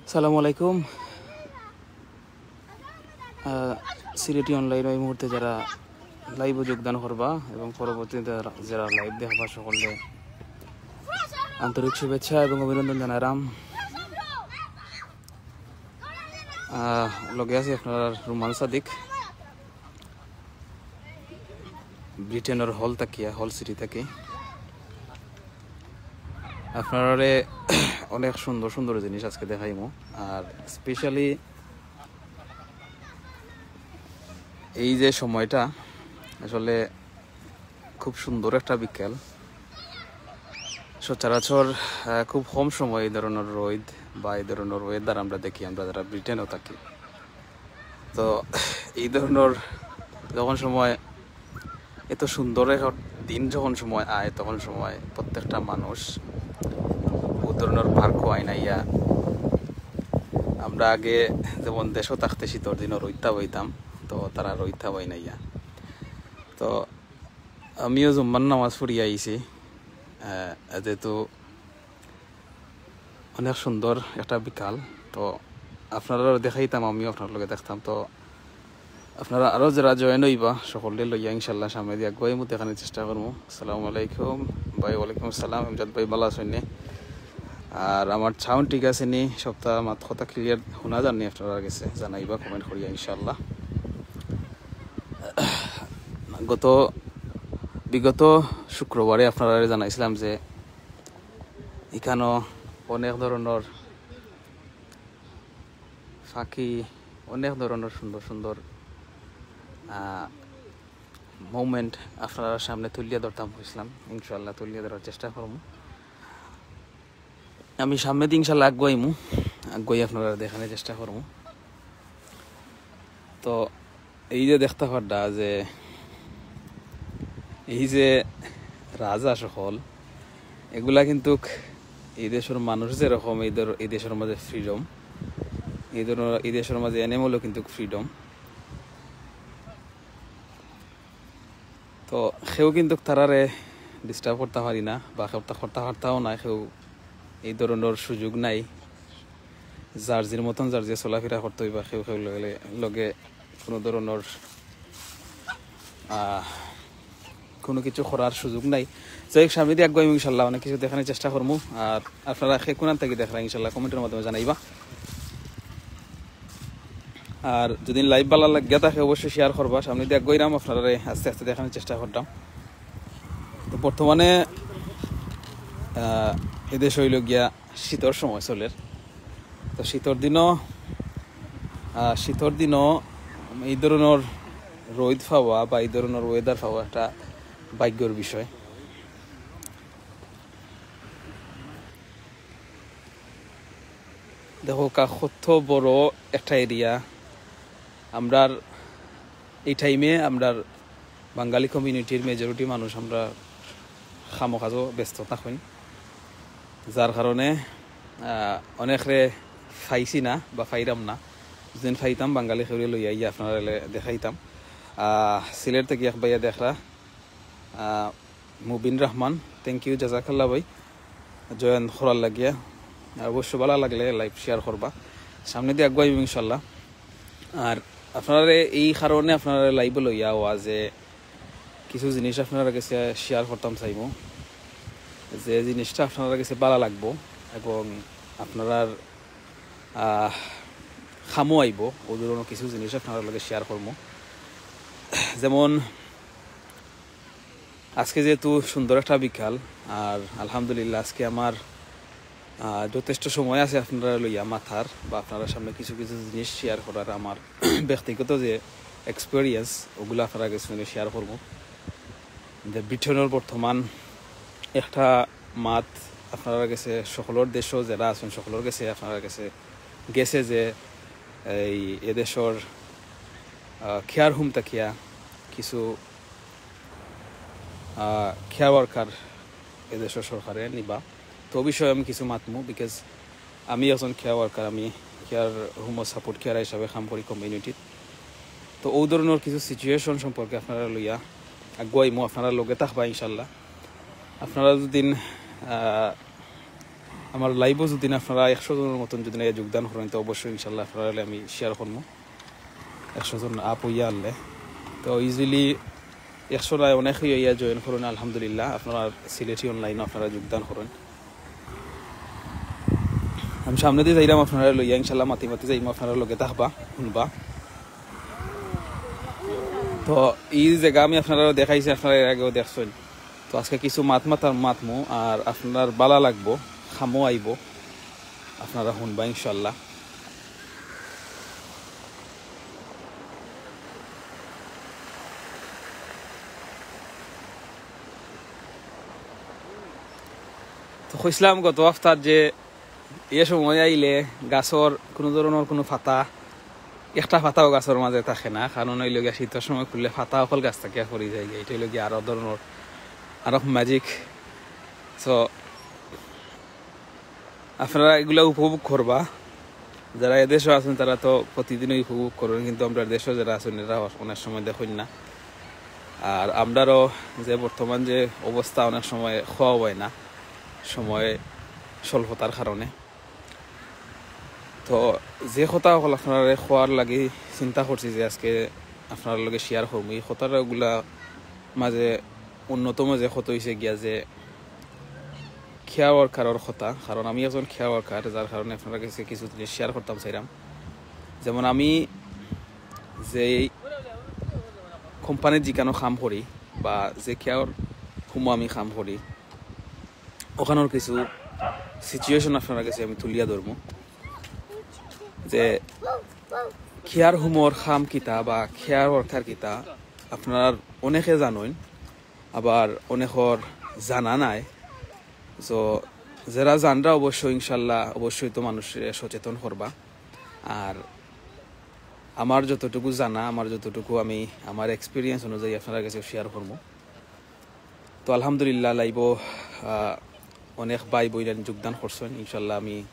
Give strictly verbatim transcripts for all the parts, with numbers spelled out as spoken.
আসসালামু আলাইকুম। আহ, সিলেটি অনলাইন এই মুহূর্তে যারা লাইভে যোগদান করবা এবং পরবর্তীতে যারা, যারা লাইভ দেখবা, সকলকে আন্তরিক শুভেচ্ছা এবং অভিনন্দন জানাইরাম। আহ, লগে আছি আপনার রুমান সাদিক, ব্রিটেনর হল থাকিয়া, হল সিটি থাকি। আপনারারে অনেক সুন্দর সুন্দর জিনিস আজকে দেখাইমু। আর স্পেশালি এই যে সময়টা আসলে খুব সুন্দর একটা বিকেল। সচরাচর, আহ, খুব কম সময় এই ধরনের রোদ বা এই ধরনের ওয়েদার আমরা দেখি, আমরা যারা ব্রিটেনও থাকি। তো এই ধরনের যখন সময়, এত সুন্দর এক দিন যখন সময় আয়, তখন সময় প্রত্যেকটা মানুষ ও ধরনের পার্কও আইনাইয়া, আমরা আগে যেমন দেশও থাকতে শীতর দিনও রইতা হইতাম, তো তারা রইতা হইনাইয়া। তো আমিও জুম্মার নামাজ পড়িয়া আইছি, আহ, যেহেতু অনেক সুন্দর একটা বিকাল। তো আপনারারে দেখাইতাম, আমিও আপনার লগে দেখতাম। তো আপনারা আরও যারা জয়েন হইবা, সকলরে লইয়া ইনশাল্লাহ সামনে দিয়া আগুয়াইমু, দেখানোর চেষ্টা করমু। আসসালামু আলাইকুম ভাই। ওয়ালাইকুম আসসালাম। আমজাদ ভাই, ভালা আছইন নি? আর আমার সাউন্ড ঠিক আছে নি? সবটা মাত কথা ক্লিয়ার শোনা যার নি আপনারার গেছে? জানাইবা কমেন্ট করিয়া ইনশাল্লাহ। গত, বিগত শুক্রবারে আপনারারে জানাইছিলাম যে ইখানো অনেক ধরনের পাখি, অনেক ধরনের সুন্দর সুন্দর, আহ, মুভমেন্ট আপনারার সামনে তুলিয়া ধরতাম কইছিলাম। ইনশাআল্লাহ তুলিয়া ধরার চেষ্টা করমু। আমি সামনে দিয়ে ইনশাআল্লাহ আগুয়াইমু, আগুয়াই আপনারারে দেখানোর চেষ্টা করমু। তো এই যে দেখতা পাররা যে এই যে রাজা সকল, এগুলা কিন্তুক এই দেশর মানুষ যেরকম, এই ধর-, এই দেশর মাঝে ফ্রিডম, এই ধরনের, এই দেশর মাঝে অ্যানিমেলও কিন্তুক ফ্রিডম। তো কেউ কিন্তুক তারারে ডিস্টার্ব করতা পারি না বা করতা, করতা পারতাও না কেউ। এই ধরনের সুযোগ নাই। যার যির মতন যার যে চলাফেরা করতে হইবা, কেউ কেউ লগে, লগে কোনো ধরনের, আহ, কোনো কিছু করার সুযোগ নাই। যাই হোক, সামনে দিয়ে আগুয়াইমু ইনশাল্লাহ, অনেক কিছু দেখানোর চেষ্টা করমু। আর আপনারা কে কোনান থাকি দেখরা ইনশাল্লাহ কমেন্টের মাধ্যমে জানাইবা। আর যদি লাইভ ভালা লাগিয়া থাকে অবশ্যই শেয়ার করবা। সামনে দিয়ে আগুয়াইরাম, আপনারারে আস্তে আস্তে দেখানোর চেষ্টা করতাম। তো বর্তমানে, আহ, এদেশ হইল গিয়া শীতর সময় চলের। তো শীতর দিনও, আহ, শীতর দিনও এই ধরনের রোদ পাওয়া বা এই ধরনের ওয়েদার পাওয়া একটা ভাগ্যর বিষয়। দেখো কা-, কত বড় একটা এরিয়া। আমরার এই টাইমে আমরার বাঙালি কমিউনিটির মেজরিটি মানুষ আমরা কামো কাজো ব্যস্ত থাকইন, যার কারণে, আহ, অনেকরে পাইছি না বা পাইরাম না। যেদিন পাইতাম বাঙালি কেউরে লইয়া আইয়া আপনারারে দেখাইতাম। আহ, সিলেট থাকি এক ভাইয়া দেখরা, আহ, মুবিন রহমান, thank you, জাজাকাল্লাহ ভাই, জয়েন করার লাগিয়া। আর অবশ্য ভালা লাগলে লাইভ শেয়ার করবা, সামনে দিয়ে আগুয়াইমু ইনশাল্লাহ। আর আপনারারে এই কারণে আপনারারে লাইভে লইয়া আওয়া যে কিছু জিনিস আপনারার গেছে শেয়ার করতাম চাইমু, যে জিনিসটা আপনারার গেছে ভালা লাগবো এবং আপনারার, আহ, কামো আইবো, ও ধরনের কিছু জিনিস আপনারার লগে শেয়ার করমু। যেমন আজকে যেহেতু সুন্দর একটা বিকাল, আর আলহামদুলিল্লাহ আজকে আমার, আহ, যথেষ্ট সময় আছে আপনারারে লইয়া মাতার বা আপনারার সামনে কিছু কিছু জিনিস শেয়ার করার আমার ব্যক্তিগত যে এক্সপিরিয়েন্স, ওগুলা আপনারার গেছে আমি শেয়ার করমু। যে ব্রিটেনর বর্তমান একটা মাত আপনারার গেছে, সকলর দেশও যারা আছইন সকলর গেছে, আপনারার গেছে গেছে যে এই এদেশর, আহ, কেয়ার হোম থাকিয়া কিছু, আহ, কেয়ার ওয়ার্কার এদেশর সরকারে নিবা। তো ও বিষয়ে আমি কিছু মাতমু, because আমি একজন কেয়ার ওয়ার্কার, আমি কেয়ার হোমও সাপোর্ট কেয়ার হিসাবে কাম করি কমিউনিটিত। তো ও ধরনের কিছু সিচুয়েশন সম্পর্কে আপনারারে লইয়া আগুয়াইমু, আপনারা লগে থাকবা ইনশাল্লাহ। আপনারা যদি, আহ, আমার live-ও যদি না আপনারা একশো জনের মতন যদি না যোগদান করেন, তো অবশ্যই ইনশাল্লাহ আপনারা আমি share করবো একশো জন up হইয়া আনলে। তো easily একশো নাই, অনেকেই ইয়া join করেন, আলহামদুলিল্লাহ। আপনারা সিলেটি online-ও আপনারা যোগদান করেন। আমি সামনে দিয়ে যাইলাম আপনারা লইয়া, ইনশাল্লাহ মাতি মাতি যাইমু, আপনারা লগে থাকবা, শুনবা। তো এই জায়গা আমি আপনারা দেখাইছি, আপনারা এর আগেও দেখছেন। তো আজকে কিছু মাত মাতার মাতমু, আর আপনার বালা লাগবো, খামো আইবো, আপনারা শুনবা ইনশাল্লাহ। তো কইছিলাম গত হাপ্তাত যে এ সময় আইলে গাছর কোনো ধরনের কোনো পাতা, একটা পাতাও গাছর মাঝে থাকে না, কারণ অইলো গিয়া শীতর সময় খুললে পাতা অকল গাছ থাকিয়া পড়ি যায় গিয়া। এটা অইলো গিয়া আরো ধরনের, আরো magic। So আপনারা এগুলা উপভোগ করবা। যারা এদেশো আছেন তারা তো প্রতিদিনই উপভোগ করেন, কিন্তু আমরার দেশো যারা আছেন এরা অনেক সময় দেখইন না। আর আমরারও যে বর্তমান যে অবস্থা, অনেক সময় কওয়া হয় না, সময় স্বল্পতার কারণে। তো যে কথা অকল আপনারারে কওয়ার লাগি চিন্তা করছি যে আজকে আপনারার লগে share করমু, এই কথাগুলা মাঝে অন্যতম যে কথা অইছে গিয়া যে care worker-র কথা, কারণ আমি একজন care worker, যার কারণে আপনারার গেছে কিছু জিনিস share করতাম চাইরাম। যেমন আমি যেই কোম্পানির যেখানো কাম করি বা যে care home-ও আমি কাম করি, ওখানোর কিছু situation আপনারার গেছে আমি তুলিয়া ধরমু যে care home-র কাম কিতা বা care worker কিতা, আপনারা অনেকে জানইন, আবার অনেকর জানা নাই। So যারা জানরা অবশ্যই ইনশাল্লাহ অবশ্যই তো মানুষরে সচেতন করবা। আর আমার যতটুকু জানা, আমার যতটুকু আমি আমার experience অনুযায়ী আপনারার গেছে share করমু। তো আলহামদুলিল্লাহ live-ও, আহ, অনেক ভাই বইনাইন যোগদান করছেন। ইনশাল্লাহ আমি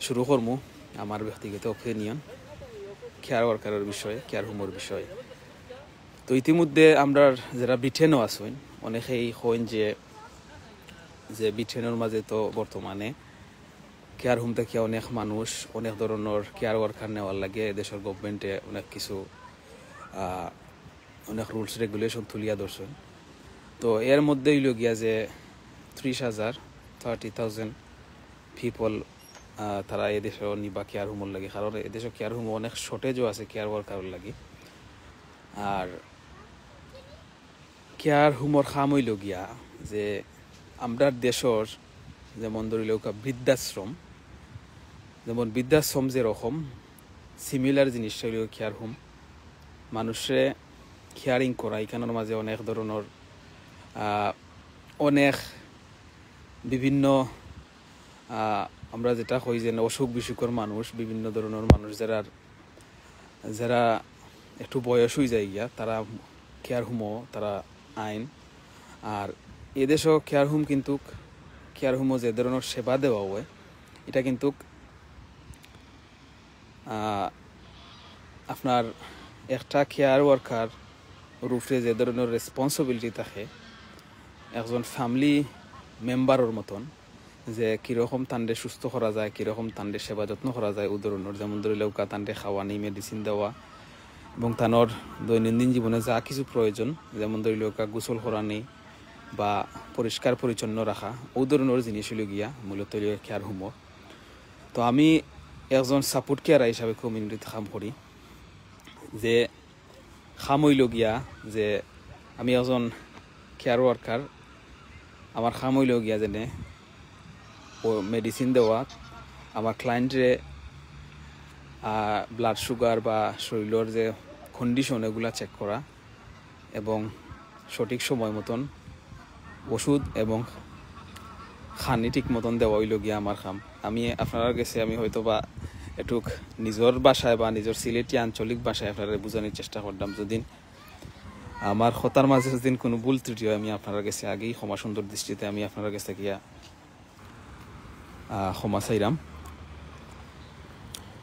শুরু করমু আমার ব্যক্তিগত opinion care worker-র বিষয়ে, care home-র বিষয়ে। তো ইতিমধ্যে আমরার যারা ব্রিটেনও আছেন, অনেকেই কইন যে, যে ব্রিটেনর মাঝে তো বর্তমানে care home থাকিয়া অনেক মানুষ, অনেক ধরনের care worker নেওয়ার লাগি দেশর government-এ অনেক কিছু, আহ, অনেক rules regulation তুলিয়া ধরছেন। তো এর মধ্যে অইলো গিয়া যে ত্রিশ হাজার, thirty thousand people, আহ, তারা এদেশো নিবা care home-র লাগি, কারণ এদেশো care home অনেক shortage-ও আছে care worker-র লাগি। আর care home-র কাম অইলো গিয়া যে আমরার দেশর যেমন ধরি লউক্কা বৃদ্ধাশ্রম, যেমন বৃদ্ধাশ্রম যেরকম similar জিনিসটা অইলো care home। মানুষরে caring করা, ইখানোর মাঝে অনেক ধরনের, আহ, অনেক বিভিন্ন, আহ, আমরা যেটা কই যে অসুখ বিসুখর মানুষ, বিভিন্ন ধরনের মানুষ যারা যারা একটু বয়স অই যায় গিয়া, তারা care home-ও তারা আইন। আর এদেশো care home কিন্তু care home-ও যে ধরনের সেবা দেওয়া হয়, এটা কিন্তু, আহ, আপনার একটা care worker-র উপরে যে ধরনের responsibility থাকে, একজন family member-র মতন, যে কিরকম তানরে সুস্থ করা যায়, কিরকম তানরে সেবা যত্ন করা যায়, ও ধরনের, যেমন ধরি লউক্কা তানরে খাওয়ানি, medicine দেওয়া এবং তানর দৈনন্দিন জীবনে যা কিছু প্রয়োজন, যেমন ধরি লউক্কা গোসল করানি বা পরিষ্কার পরিচ্ছন্ন রাখা, ও ধরনের জিনিস অইলো গিয়া মূলত অইলো care home-ও। তো আমি একজন support carer হিসাবে community-ত কাম করি, যে কাম অইলো গিয়া যে আমি একজন care worker, আমার কাম অইলো গিয়া যেনে ও medicine দেওয়া, আমার client-রে, আহ, blood sugar বা শরীলর যে condition এগুলা check করা এবং সঠিক সময় মতন ওষুধ এবং খানি ঠিক মতন দেওয়া অইলো গিয়া আমার কাম। আমি আপনারার গেছে আমি হয়তো বা একটুক নিজর ভাষায় বা নিজর সিলেটি আঞ্চলিক ভাষায় আপনারারে বুঝানির চেষ্টা করলাম। যদি আমার কথার মাঝে যদি কোনো ভুল ত্রুটি হয়, আমি আপনারার গেছে আগেই ক্ষমা সুন্দর দৃষ্টিতে আমি আপনারার গেছে গিয়া, আহ, ক্ষমা চাইরাম।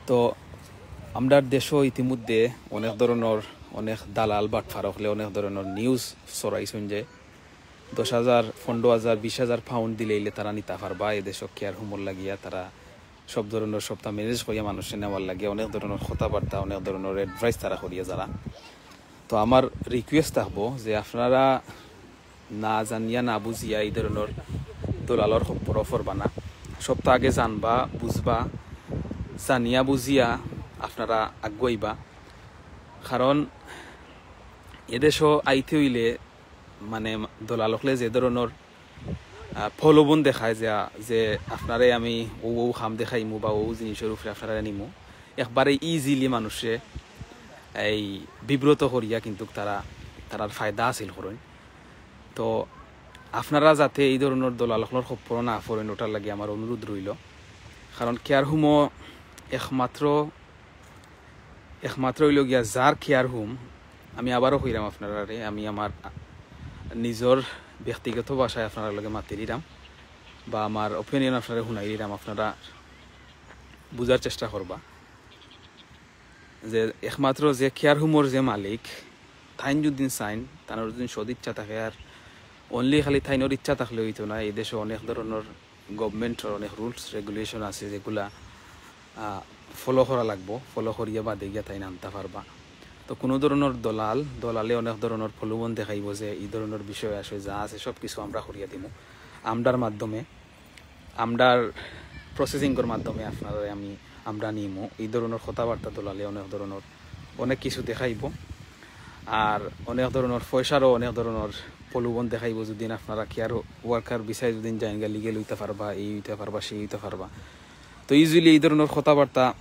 তো আমরার দেশো ইতিমধ্যে অনেক ধরনের, অনেক দালাল বাটপার অকলে অনেক ধরনের news ছড়াইছইন যে দশ হাজার, পনেরো হাজার, বিশ হাজার পাউন্ড দিলাইলে তারা নিতা পারবা। এদেশো কেয়ার হোমর লাগিয়া তারা সব ধরনর, সবটা ম্যানেজ করিয়া মানুষরে নেওয়ার লাগিয়া অনেক ধরনর কথাবার্তা, অনেক ধরনর অ্যাডভাইস তারা করিয়া যারা। তো আমার রিকোয়েস্ট থাকবো যে আপনারা না জানিয়া না বুঝিয়া এই ধরনর দলালর খপ্পরো পড়বা না। সবটা আগে জানবা, বুঝবা, জানিয়া বুঝিয়া আপনারা আগুয়াইবা। কারণ এদেশো আইতে অইলে মানে দলাল অকলে যে ধরনর, আহ, প্রলোভন দেখায় যে, যে আপনারে আমি অউ অউ কাম দেখাইমু বা অউ জিনিসর উপরে আপনারে নিমু, একবারে ইজিলি মানুষরে এই বিব্রত করিয়া কিন্তু তারা, তারার ফায়দা হাসিল করইন। তো আপনারা যাতে এই ধরনর দলাল অকলর খপ্পরো না পড়ইন, ওটার লাগি আমার অনুরোধ রইল। কারণ কেয়ার হোমো একমাত্র, একমাত্র অইল গিয়া যার কেয়ার হোম, আমি আবারও কইরাম আপনারারে, আমি আমার নিজর ব্যক্তিগত ভাষায় আপনারার লগে মাতি দিরাম বা আমার ওপিনিয়ন আপনারে হুনাই দিরাম, আপনারা বুঝার চেষ্টা করবা যে একমাত্র যে কেয়ার হোমর যে মালিক, তাইন যদি চাইন, তানর যদি সদিচ্ছা থাকে, আর অনলি খালি তাইনর ইচ্ছা থাকলে অইতো না। এই দেশো অনেক ধরনর গভর্নমেন্টর অনেক রুলস রেগুলেশন আছে যেগুলা, আহ, ফলো করা লাগবো, ফলো করিয়া বাদে গিয়া তাইন আনতা পারবা। তো কুনু ধরনর দলাল, দলালে অনেক ধরনর প্রলোভন দেখাইবো যে এই ধরনর বিষয় আছে, যা আছে সব কিছু আমরা করিয়া দিমু আমরার মাধ্যমে, আমরার প্রসেসিংর মাধ্যমে আপনারারে আমি, আমরা নিমু। এই ধরনর কথাবার্তা দলালে অনেক ধরনর অনেক কিছু দেখাইবো, আর অনেক ধরনর পয়সারও অনেক ধরনর প্রলোভন দেখাইবো। যদি আপনারা কেয়ার ওয়ার্কার বিষয়ে যদি যাইন গা, লিগেল অইতা পারবা, এই অইতা পারবা, সেই অইতা পারবা। তো ইউজুয়ালি এই ধরনর কথাবার্তা,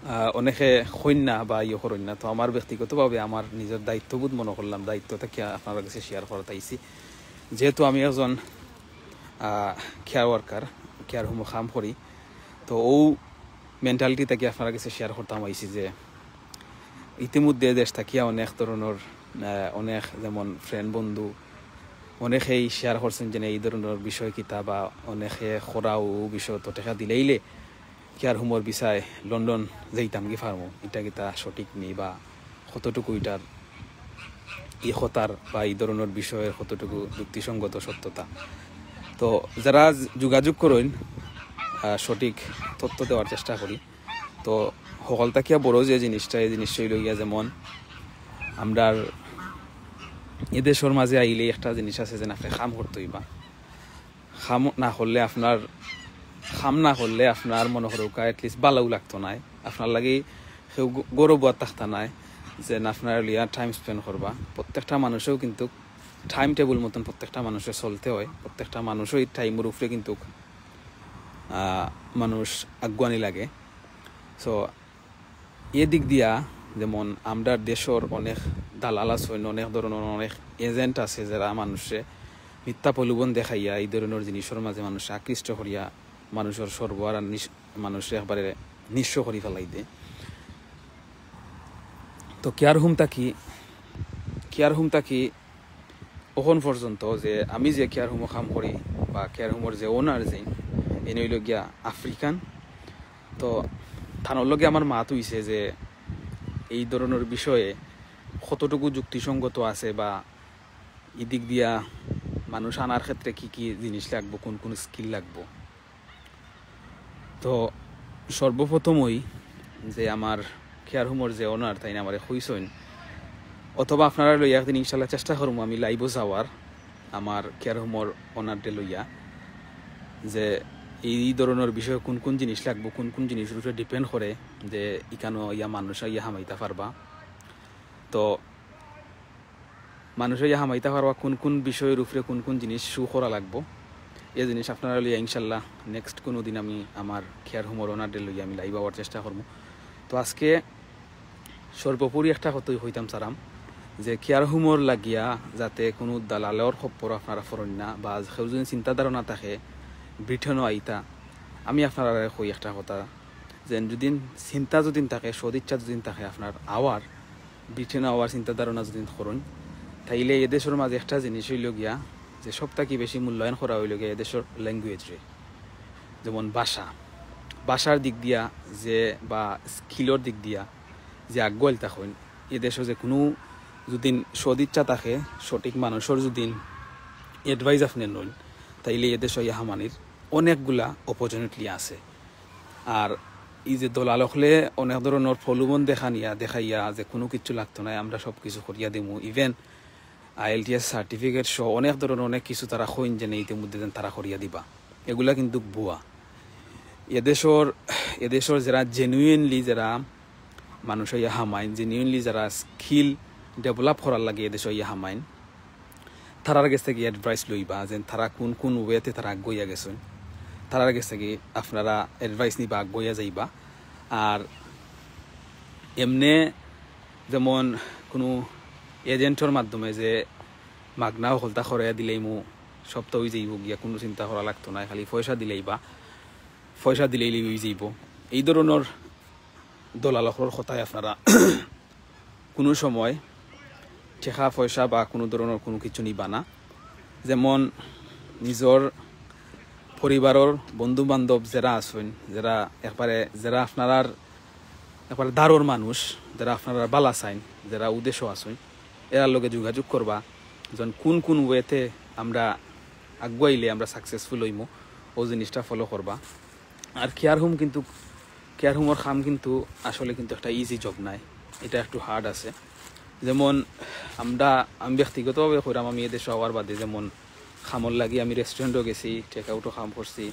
আহ, অনেকে কইন না বা ইয়ে করইন না। তো আমার ব্যক্তিগতভাবে আমার নিজর দায়িত্ববোধ মনে করলাম, দায়িত্ব থাকিয়া আপনারার গেছে শেয়ার করতে আইছি। যেহেতু আমি একজন, আহ, কেয়ার ওয়ার্কার, কেয়ার হোমো কাম করি, তো অউ মেন্টালিটি থাকিয়া আপনারার গেছে শেয়ার করতাম আইছি যে ইতিমধ্যে দেশ থাকিয়া অনেক ধরনর, আহ, অনেক যেমন ফ্রেন্ড বন্ধু অনেকেই শেয়ার করছেন যে এই ধরনর বিষয় কিতা বা অনেকে করা অউ বিষয় তো টেকা দিলাইলে কেয়ার হোমর ভিসায় লন্ডন যাইতাম কি পারমু, ইটা কিতা সঠিক নি বা কতটুকু ইটার ই কথার বা এই ধরনর বিষয়ের কতটুকু যুক্তিসঙ্গত সত্যতা। তো যারা যোগাযোগ করইন, আহ, সঠিক তথ্য দেওয়ার চেষ্টা করি। তো হকল থাকিয়া বড় যে জিনিসটা, এই জিনিসটা অইল গিয়া যেমন আমরার এদেশর মাঝে আইলে একটা জিনিস আছে যে আপনে কাম করতে অইবা। কাম না করলে আপনার, কাম না করলে আপনার মনে করউক্কা at least ভালাউ লাগতো নায়। আপনার লাগি কেউ গ-, গৌরব আর থাকতা নায় যে না আপনার লইয়া টাইম স্পেন্ড করবা। প্রত্যেকটা মানুষেও কিন্তু টাইম টেবল মতন প্রত্যেকটা মানুষের চলতে হয়। প্রত্যেকটা মানুষও এই টাইমর উপরে কিন্তু, আহ, মানুষ আগুয়ানি লাগে। সো এদিক দিয়া যেমন আমরার দেশর অনেক দালাল আছইন, অনেক ধরনর অনেক এজেন্ট আছে যারা মানুষরে মিথ্যা প্রলোভন দেখাইয়া এই ধরনর জিনিসর মাঝে মানুষরে আকৃষ্ট করিয়া মানুষর সর্বহারা নিস-, মানুষরে একবারে নিঃস্ব করি ফেলাই দেয়। তো কেয়ার হোম থাকি, কেয়ার হোম থাকি অখন পর্যন্ত যে আমি যে কেয়ার হোমো কাম করি বা কেয়ার হোমর যে ওনার যে, ইন অইল গিয়া আফ্রিকান। তো তানর লগে আমার মাত অইছে যে এই ধরনর বিষয়ে কতটুকু যুক্তিসঙ্গত আছে বা ইদিক দিয়া মানুষ আনার ক্ষেত্রে কি কি জিনিস লাগবো, কোন কোন স্কিল লাগবো। তো সর্বপ্রথমই যে আমার কেয়ার হোমর যে ওনার, তাইন আমারে কইছইন, অথবা আপনারারে লইয়া একদিন ইনশাল্লাহ চেষ্টা করমু আমি লাইভো যাওয়ার, আমার কেয়ার হোমর ওনাররে লইয়া, যে এই ধরনর বিষয়ে কোন কোন জিনিস লাগবো, কোন কোন জিনিসর উপরে ডিপেন্ড করে যে ইকানো ইয়া মানুষ ইয়া হামাইতা পারবা। তো মানুষে ইয়া হামাইতা পারবা কোন কোন বিষয়ের উপরে কোন কোন জিনিস শো করা লাগবো, এই জিনিস আপনারারে লইয়া ইনশাল্লাহ নেক্সট কোনো দিন আমি আমার কেয়ার হোমর ওনাররে লইয়া আমি লাইভ আওয়ার চেষ্টা করমু। তো আজকে সর্বোপরি একটা কথাই কইতাম চাইরাম যে কেয়ার হোমর লাগিয়া যাতে কোনো দালালর খপ্পরো আপনারা পড়ইন না, বা কেউ যদি চিন্তা ধারণা থাকে ব্রিটেনও আইতা, আমি আপনারারে কই একটা কথা, যে যদি চিন্তা যদি থাকে, সদিচ্ছা যদি থাকে আপনার আওয়ার, ব্রিটেন আওয়ার চিন্তা ধারণা যদি করইন, তাইলে এদেশর মাঝে একটা জিনিস অইল গিয়া যে সব থাকি বেশি মূল্যায়ন করা অইল গিয়া এদেশর ল্যাঙ্গুয়েজরে। যেমন ভাষা, ভাষার দিক দিয়া যে বা স্কিলর দিক দিয়া যে আগুয়াইল থাকইন, এদেশো যে কোনো যদি সদিচ্ছা থাকে, সঠিক মানুষর যদি অ্যাডভাইস আপনে নেইন, তাইলে এদেশো আইয়া হামানির অনেকগুলা অপরচুনিটি আছে। আর এই যে দলাল অকলে অনেক ধরনর প্রলোভন দেখানিয়া, দেখাইয়া যে কুনু কিচ্ছু লাগতো নায়, আমরা সব কিছু করিয়া দিমু, ইভেন আইএলটিএস সার্টিফিকেট সহ অনেক ধরনর অনেক কিছু তারা কইন যে ইতিমধ্যে যেন তারা করিয়া দিবা, এগুলা কিন্তু ভুয়া। এদেশর, এদেশর যারা জেনুইনলি যারা মানুষ আইয়া হামাইন, জেনুইনলি যারা স্কিল ডেভেলপ করার লাগি এদেশো আইয়া হামাইন, তারার গেছ থাকি অ্যাডভাইস লইবা, যেন তারা কুন কুন ওয়েতে তারা আগুয়াইয়া গেছইন, তারার গেছ থাকি আপনারা অ্যাডভাইস নিবা, আগুয়াইয়া যাইবা। আর এমনে যেমন কুনু এজেন্টর মাধ্যমে যে মাগনা হকলতা করাইয়া দিলাইমু, সব তো অইযাইবো গিয়া, কুনু চিন্তা করা লাগতো নায়, খালি পয়সা দিলাইবা, পয়সা দিলাইলেই অইযাইবো। এই ধরনর দলাল অকলর কথায় আপনারা কুনু সময় টেকা পয়সা বা কুনু ধরনর কুনু কিচ্ছু নিবা না। যেমন নিজর পরিবারর বন্ধু বান্ধব যারা আছইন, যারা একবারে, যারা আপনারার একবারে দারর মানুষ, যারা আপনারার বালা চাইন, যারা উদ্দেশ্য আছইন, এরার লগে যোগাযোগ করবা, যেন কুন কুন ওয়েতে আমরা আগুয়াইলে আমরা সাকসেসফুল অইমু, অউ জিনিসটা ফলো করবা। আর কেয়ার হোম কিন্তু, কেয়ার হোমর কাম কিন্তু আসলে কিন্তু একটা ইজি জব নায়, এটা একটু হার্ড আছে। যেমন আমরা, আমি ব্যক্তিগতভাবে কইরাম, আমি এদেশো আওয়ার বাদে যেমন কামর লাগি আমি রেস্টুরেন্টও গেছি, টেক আউটও কাম করছি।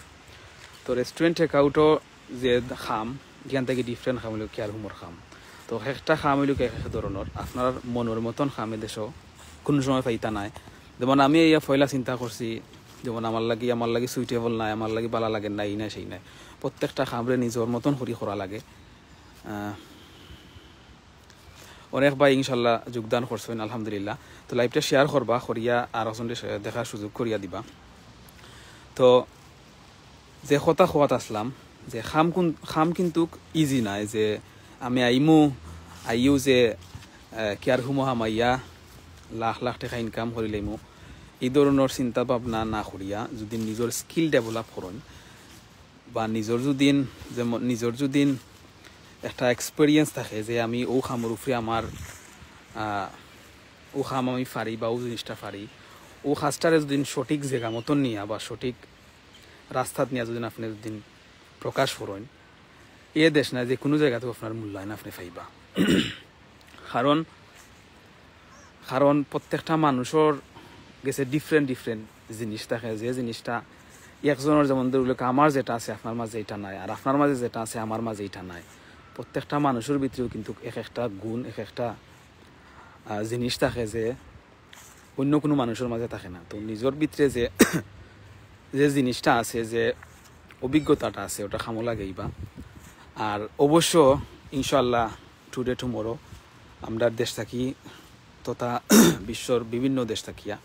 তো রেস্টুরেন্ট টেক আউটও যে কাম, এখান থাকি ডিফারেন্ট কাম অইলো কেয়ার হোমর কাম। তো একটা কাম অইলো এক এক ধরনর, আপনার মনর মতন কাম এদেশো কুনু সময় পাইতা নায়। যেমন আমি ইয়া পয়লা চিন্তা করছি, যেমন আমার লাগি, আমার লাগি সুইটেবল নায়, আমার লাগি বালা লাগের না, ই নায় সেই নায়। প্রত্যেকটা কামরে নিজর মতন করি করা লাগে। আহ, অনেক ভাই ইনশাল্লাহ যোগদান করছইন, আলহামদুলিল্লাহ। তো লাইভটা শেয়ার করবা, করিয়া আর একজনরে শে-, দেখার সুযোগ করিয়া দিবা। তো যে কথা কওয়াত আছলাম, যে কাম কুন, কাম কিন্তুক ইজি নায়, যে আমি আইমু, আইয়াউ যে, আহ, কেয়ার হোমো হামাইয়া লাখ লাখ টেকা ইনকাম করিলাইমু, ই ধরনর চিন্তা ভাবনা না করিয়া যদি নিজর স্কিল ডেভেলপ করইন, বা নিজর যুদিন, যেমন নিজর যুদিন একটা এক্সপিরিয়েন্স থাকে যে আমি অউ কামর উপরে আমার, আহ, অউ কাম আমি পারি বা অউ জিনিসটা পারি, অউ কাজটারে যুদিন সঠিক জাগা মতন নিয়া বা সঠিক রাস্তাত নিয়া যুদিন আপনে যুদিন প্রকাশ করইন, এ দেশ না, যে কুনু জাগাত আপনার মূল্যায়ন আপনে পাইবা। কারণ, কারণ প্রত্যেকটা মানুষর গেছে ডিফারেন্ট ডিফারেন্ট জিনিস থাকে, যে জিনিসটা একজনর যেমন ধরি লউক্কা আমার যেটা আছে আপনার মাঝে এটা নাই, আর আপনার মাঝে যেটা আছে আমার মাঝে এটা নাই। প্রত্যেকটা মানুষর ভিতরেও কিন্তুক এক একটা গুণ, এক একটা, আহ, জিনিস থাকে যে অন্য কুনু মানুষর মাঝে থাকে না। তো নিজর ভিতরে যে, যে জিনিসটা আছে, যে অভিজ্ঞতাটা আছে, ওটা কামো লাগাইবা। আর অবশ্য ইনশাআল্লাহ টুডে টুমরো আমরার দেশ থাকি তথা বিশ্বর বিভিন্ন দেশ থাকিয়া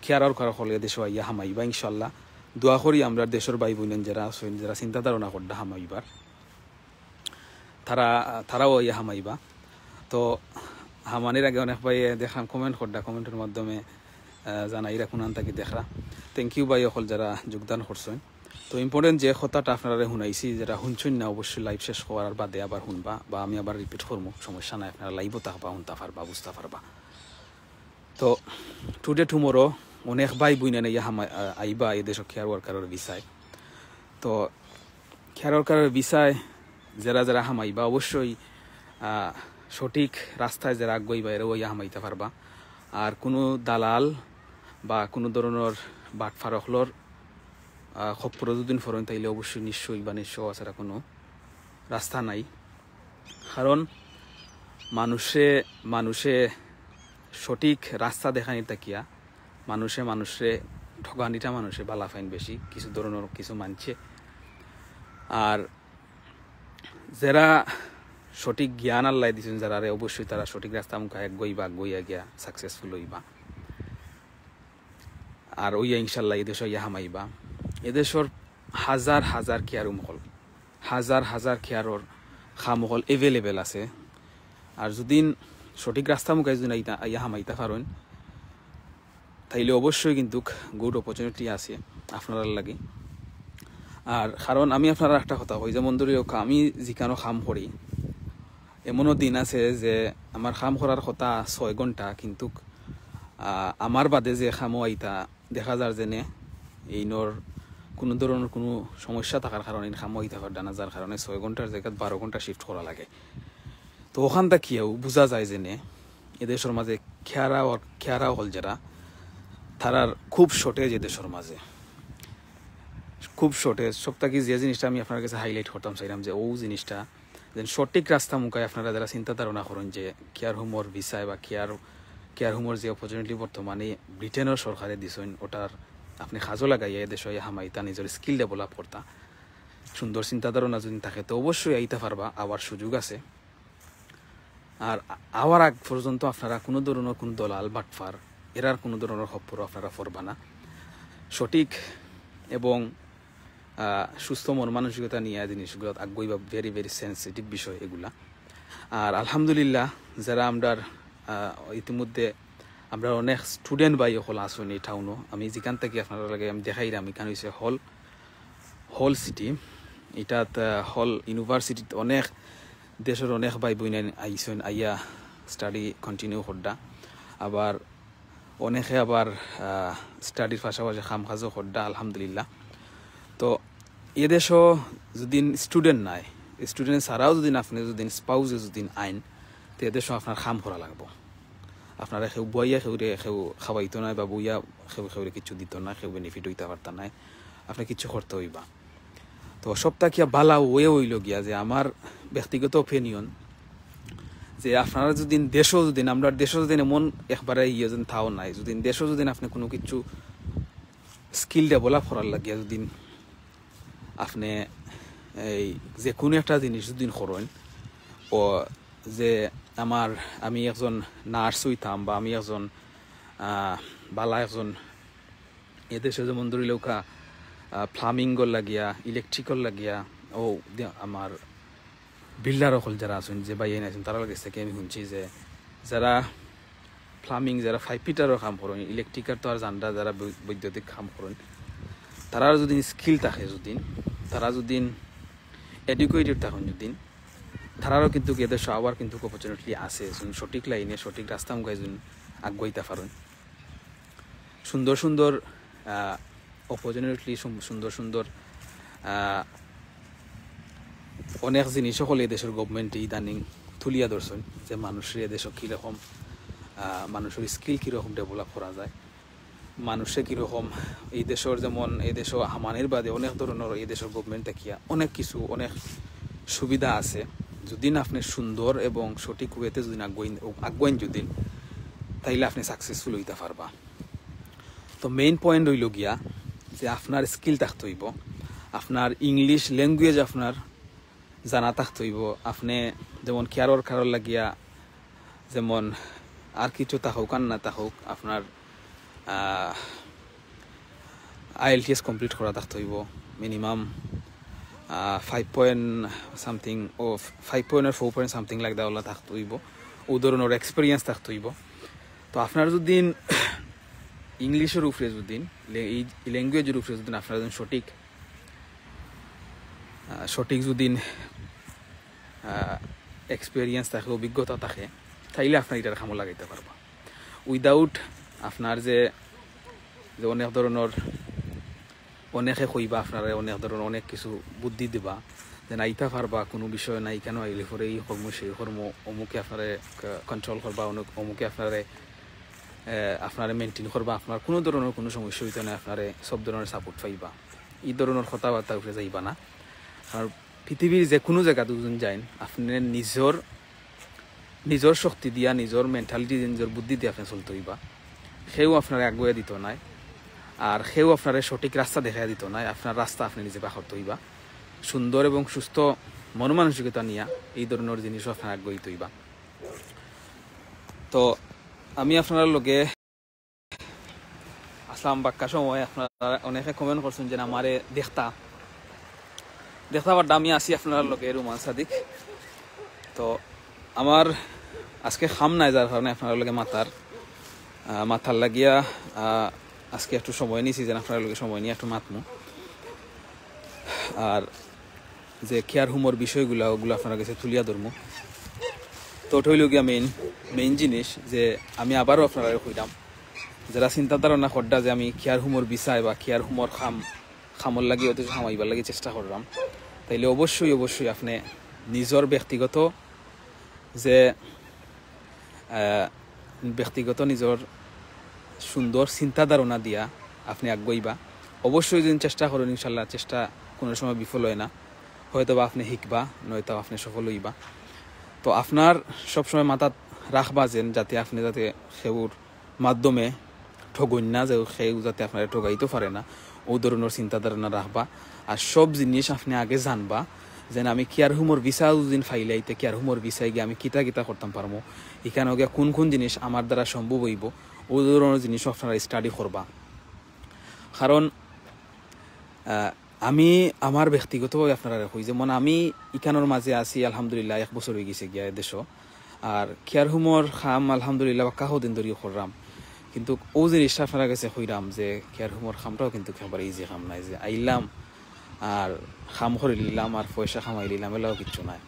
কেয়ার ওয়ার্কার অকলে দেশো আইয়া হামাইবা ইনশাআল্লাহ। দোয়া করি আমরার দেশর ভাই বইন যেরা আছইন, যেরা চিন্তা ধারণা কররা হামাইবার, তারা, তারাও আইয়া হামাইবা। তো হামানির আগে অনেক ভাইয়ে দেখলাম কমেন্ট কররা, কমেন্টর মাধ্যমে, আহ, জানাইরা কুনান থাকি দেখরা। Thank you ভাই অকল যেরা যোগদান করছইন। তো ইম্পর্টেন্ট যে কথাটা আপনারারে হুনাইছি, যেরা হুনছইন না অবশ্যই লাইভ শেষ করার বাদে আবার হুনবা, বা আমি আবার রিপিট করমু, সমস্যা নাই, আপনারা লাইভও থাকবা, হুনতা পারবা, বুঝতা পারবা। তো টুডে টুমরো অনেক ভাই বইন আইয়া হামা-, আ-, আইবা এ দেশো কেয়ার ওয়ার্কারর ভিসায়। তো কেয়ার ওয়ার্কারর ভিসায় যেরা যেরা হামাইবা অবশ্যই, আ, সঠিক রাস্তায় যেরা আগুয়াইবা এরাউ আইয়া হামাইতা পারবা। আর কুনু দালাল বা কুনু ধরনর বাটপার অকলর, আ, খপ্পরো যুদিন ফরইন তাইলে অবশ্যই নিশ্চয়ই বা নিশ্চয় আছে কুনু রাস্তা নাই। কারণ মানুষে, মানুষে সঠিক রাস্তা দেখানির থাকিয়া মানুষে মানুষরে ঠগানিটা মানুষে বালা পাইন বেশি, কিছু ধরনর কিছু মানষে। আর যেরা সঠিক জ্ঞান আল্লায় দিছইন যেরারে, অবশ্যই তারা সঠিক রাস্তা মুখা আগুয়াইবা, আগুয়াইয়া গিয়া সাকসেসফুল অইবা। আর অইয়া ইনশাআল্লাহ এ দেশো আইয়া হামাইবা। এ দেশর হাজার হাজার কেয়ার হোম অকল, হাজার হাজার কেয়ারর কাম অকল এভেলেবল আছে। আর যুদিন সঠিক রাস্তা মুখায় যুদিন আইতা, আইয়া হামাইতা পারইন, তাইলে অবশ্যই কিন্তুক গুড অপরচুনিটি আছে আপনারার লাগি। আর কারণ আমি আপনারারে একটা কথা কই, যেমন ধরি অউক্কা, আমি যেখানো কাম করি, এমনও দিন আছে যে আমার কাম করার কথা ছয় ঘন্টা, কিন্তুক, আহ, আমার বাদে যে কামো আইতা, দেখা যার যেনে এইনর কুনু ধরনর কুনু সমস্যা থাকার কারণে ইন কাম অইতা পারতা না, যার কারণে ছয় ঘন্টার জাগাত বারো ঘন্টা শিফট করা লাগে। তো অখান থাকিয়াউ বুঝা যায় যেনে এদেশর মাঝে কেয়ারা অর-, কেয়ারা অকল যেরা, তারার খুব শর্টেজ এদেশর মাঝে, খুব শর্টেজ। সব থাকি যে জিনিসটা আমি আপনার কাছে হাইলাইট করতাম চাইলাম যে অউ জিনিসটা যেন সঠিক রাস্তা মুখায় আপনারা যারা চিন্তা ধারণা করইন যে কেয়ার হোমর ভিসায় বা কেয়ার, কেয়ার হোমর যে অপরচুনিটি বর্তমানে ব্রিটেনর সরকারে দিছইন, ওটার আপনি কাজো লাগাইয়া এদেশো আইয়া হামাইতা, নিজর স্কিল ডেভেলপ করতা, সুন্দর চিন্তা ধারণা যদি থাকে তো অবশ্যই আইতা পারবা, আবার সুযোগ আছে। আর আ-, আওয়ার আগ পর্যন্ত আপনারা কুনু ধরনর কুনু দলাল বাটপার এরার কুনু ধরনর খপ্পরো আপনারা পড়বা না। সঠিক এবং, আহ, সুস্থ মন মানসিকতা নিয়া জিনিসগুলাত আগুয়াইবা, ভেরি ভেরি সেন্সিটিভ বিষয় এগুলা। আর আলহামদুলিল্লাহ, যারা আমরার, আহ, ইতিমধ্যে আমরার অনেক স্টুডেন্ট ভাই অকল আছইন এই টাউনো, আমি যেখান থাকি আপনারার লগে আমি দেখাইরাম, ইখান অইছে হল, হল সিটি। ইটাত, আহ, হল ইউনিভার্সিটিত অনেক দেশর অনেক ভাই বইন আইছইন, আইয়া স্টাডি কন্টিনিউ কররা। আবার অনেকে আবার, আহ, স্টাডির পাশাপাশি কাম কাজও কররা, আলহামদুলিল্লাহ। তো এদেশো যদি স্টুডেন্ট নাই, স্টুডেন্ট ছাড়াও যদি আপনি যদি স্পাউসে যদি আইন, তো এদেশো আপনার কাম করা লাগবো। আপনারে কেউ বইয়া কেউরে কেউ খাওয়াইতো নায় বা বইয়া কেউ কেউরে কিছু দিতো না, কেউ বেনিফিট অইতা পারতা নায়, আপনি কিছু করতে অইবা। তো সব থাকিয়া বালা ওয়ে অইল গিয়া যে আমার ব্যক্তিগত ওপিনিয়ন যে আপনারা যদি দেশো যদি, আমরার দেশো যদি এমন একবারে ইয়ে যদি তাও নাই, যদি দেশো যদি আপনি কুনু কিছু স্কিল ডেভেলপ করার লাগিয়া যদি আপনি এই যে কুনু একটা জিনিস যদি করইন, ও যে আমার, আমি একজন নার্স অইতাম বা আমি একজন, আহ, বালা একজন এদেশো যেমন ধরি লউক্কা, আহ, প্লাম্বিংর লাগিয়া, ইলেকট্রিকর লাগিয়া, ও দে-, আমার বিল্ডার অকল যারা আছইন, যে ভাইয়াইন আছইন, তারার গেছ থাকি আমি হুনছি যে যারা প্লাম্বিং, যারা পাইপ ফিটারর কাম করইন, ইলেকট্রিকার তো আর জানরা, যারা বৈ-, বৈদ্যুতিক কাম করইন, তারার যদি স্কিল থাকে, যদি তারা যদি এডুকেটেড থাকইন, যদি তারারও কিন্তু এদেশো আওয়ার কিন্তু অপরচুনিটি আছে, যদি সঠিক লাইনে, সঠিক রাস্তা মুখায় যদি আগুয়াইতা পারইন। সুন্দর সুন্দর, আহ, অপরচুনিটি, সুম-, সুন্দর সুন্দর, আহ, অনেক জিনিস অকল এদেশর গভর্নমেন্টে ইদানিং তুলিয়া ধরছইন, যে মানুষরে এদেশো কিরকম, আহ, মানুষর স্কিল কিরকম ডেভেলপ করা যায়, মানুষে কিরকম এই দেশর, যেমন এই দেশো হামানির বাদে অনেক ধরনর এই দেশর গভর্নমেন্ট থাকিয়া অনেক কিছু, অনেক সুবিধা আছে। যদি না আপনি সুন্দর এবং সঠিক ওয়েতে যদি আগুয়াইন, আগুয়াইন যদি, তাইলে আপনি সাকসেসফুল অইতা পারবা। তো মেইন পয়েন্ট অইল গিয়া যে আপনার স্কিল থাকতে অইবো, আপনার ইংলিশ ল্যাঙ্গুয়েজ আপনার জানা থাকতে অইবো। আপনি যেমন কেয়ারর কারোর লাগিয়া যেমন আর কিছু থাকউক আর না থাকউক, আপনার, আহ, আইএলটিএস কমপ্লিট করা থাকতে অইবো, minimum, ah, five point something, ও ফাইভ পয়েন্ট আর four point something like that অলা থাকতে অইবো, ও ধরনর এক্সপিরিয়েন্স থাকতে অইবো। তো আপনার যদি ইংলিশর উপরে যদি লে-, এই ল্যাঙ্গুয়েজর উপরে যদি আপনার যদি সঠিক, আহ, সঠিক যদি, আহ, এক্সপিরিয়েন্স থাকে, অভিজ্ঞতা থাকে, তাইলে আপনার ইটার কামো লাগাইতা পারবা। উইদাউট আপনার যে, যে অনেক ধরনর, অনেকে কইবা আপনারে, অনেক ধরনর অনেক কিছু বুদ্ধি দিবা যে না, ইতা পারবা, কুনু বিষয় নাই, কেনে আইলে পরে ই করমু, সেই করমু, অমুকে আপনারে ক-, কন্ট্রোল করবা, অমুক-, অমুকে আপনারে, এ, আপনারে মেইনটেইন করবা, আপনার কুনু ধরনর কুনু সমস্যা অইতো নায়, আপনারে সব ধরনর সাপোর্ট পাইবা। ই ধরনর কথাবার্তা উপরে যাইবা না। আর পৃথিবীর যে কুনু জাগাত যদি যাইন, আপনি নিজর, নিজর শক্তি দিয়া, নিজর মেন্টালিটি দিয়া, নিজর বুদ্ধি দিয়া আপনি চলতে অইবা। কেউ আপনারে আগুয়াইয়া দিতো নায়, আর কেউ আপনারে সঠিক রাস্তা দেখাইয়া দিতো নায়। আপনার রাস্তা আপনি নিজে বার করতে অইবা। সুন্দর এবং সুস্থ মন মানসিকতা নিয়া এই ধরনর জিনিসও আপনার আগুয়াইতে অইবা। তো আমি আপনার লগে আসলাম বাক্কা সময়, আপনারা অনেকে কমেন্ট করছইন যে আমারে দেখতা, দেখতা পারতা আমি আছি আপনার লগে, রুমান সাদিক। তো আমার আজকে কাম নাই, যার কারণে আপনার লগে মাতার, আহ, মাতার লাগিয়া, আহ, আজকে একটু সময় নিছি, যেন আপনার লগে সময় নিয়া একটু মাতমু। আর যে কেয়ার হোমর বিষয়গুলা, ওগুলা আপনার কাছে তুলিয়া ধরমু। তো ওটা অইল গিয়া মেইন, মেইন জিনিস যে আমি আবারও আপনারে কইরাম যারা চিন্তা ধারণা কররা যে আমি কেয়ার হোমর বিষয় বা কেয়ার হোমর কাম, কামর লাগি অথচ কামাইবার লাগি চেষ্টা কররাম, তাইলে অবশ্যই, অবশ্যই আপনে নিজর ব্যক্তিগত যে, আহ, ব্যক্তিগত নিজর সুন্দর চিন্তা ধারণা দিয়া আপনে আগুয়াইবা। অবশ্যই যদি চেষ্টা করইন, ইনশাল্লাহ চেষ্টা কুনু সময় বিফল অয় না। হয়তো বা আপনে হিকবা, নয়তো আপনে সফল অইবা। তো আপনার সবসময় মাথাত রাখবা যেন যাতে আপনে যাতে কেউর মাধ্যমে ঠগইন না, যে কেউ যাতে আপনারে ঠগাইতো পারে না, অউ ধরনর চিন্তা ধারণা রাখবা। আর সব জিনিস আপনে আগে জানবা, যেন আমি কেয়ার হোমর ভিসা যুদিন পাইলাই, তে কেয়ার হোমর ভিসায় গিয়া আমি কিতা কিতা করতাম পারমু, ইখানো গিয়া কুন কুন জিনিস আমার দ্বারা সম্ভব অইবো, অউ ধরনর জিনিসও আপনারা study করবা। কারণ, আহ, আমি আমার ব্যক্তিগতভাবে আপনারারে কই, যেমন আমি ইখানোর মাঝে আছি, আলহামদুলিল্লাহ, এক বছর অইগেছে গিয়া এদেশো। আর কেয়ার হোমর কাম আলহামদুলিল্লাহ বাক্কা কদিন ধরিও কররাম, কিন্তু অউ জিনিসটা আপনারার গেছে কইরাম যে কেয়ার হোমর কামটাও কিন্তু একেবারে easy কাম নায়, যে আইলাম আর কাম করিলিলাম আর পয়সা কামাইলিলাম, এলাও কিচ্ছু নায়।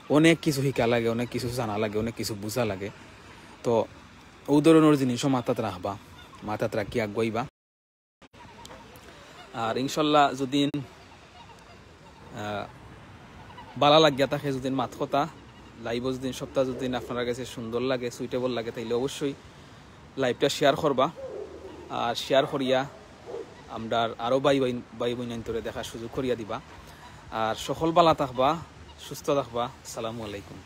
অনেক কিছু হিকা লাগে, অনেক কিছু জানা লাগে, অনেক কিছু বুঝা লাগে। তো অউ ধরনর জিনিসও মাথাত রাখবা, মাথাত রাখি আগুয়াইবা। আর ইনশাল্লাহ যুদিন, আহ, বালা লাগিয়া থাকে, যুদিন মাত কথা, live-ও যুদিন সবটা যুদিন আপনারার গেছে সুন্দর লাগে, suitable লাগে, তাইলে অবশ্যই live-টা share করবা। আর share করিয়া আমরার আরও ভাই, ভাই, ভাই বইনাইন্তরে দেখার সুযোগ করিয়া দিবা। আর সকল বালা থাকবা, সুস্থ থাকবা। আসসালামু আলাইকুম।